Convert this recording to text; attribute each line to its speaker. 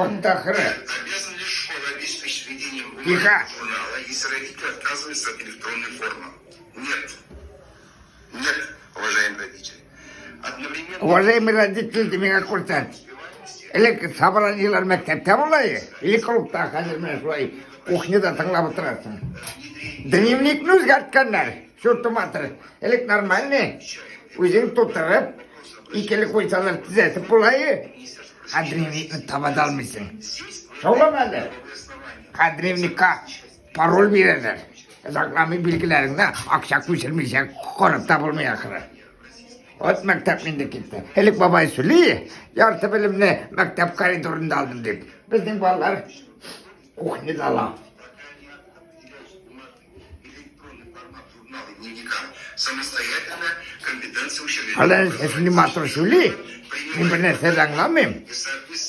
Speaker 1: Катты ахыры.
Speaker 2: Обязана ли школа обеспечить ведением
Speaker 1: Тихо.
Speaker 2: бумажного журнала, если родители отказываются от электронной формы? Нет. Нет, уважаемые родители. Одновременно
Speaker 1: Уважаемый родители, ди миңа күрсәт.
Speaker 2: успеваемости
Speaker 1: Элек собраниелар мәктәптә була, или клубта, хәзер менә шулай кухняда тыңлап утырасың. Дневникны үзгәрткәннәр. Чуртуматыр. Элек нормальный. Үзең тутырып, икеле куйсалар төзәтеп була. Ә дневникны таба да алмыйсың. Шаулама әле. Ә дневникка пароль бирәләр. Озакламый билгеләреңне акча күчермичә карап та булмый ахыры. Вот мәктәп инде китте. Элек бабай сөйли, ярты белемне мәктәп коридорында алдым дип. Безнең балалар кухняда ала.
Speaker 2: пока не определяют бумажный электронный формат журнала и дневника, самостоятельно компетенция
Speaker 1: Әле
Speaker 2: учреждения
Speaker 1: шундый матур сөйли, мин бер нәрсә дә аңламыйм.
Speaker 2: и в соответствии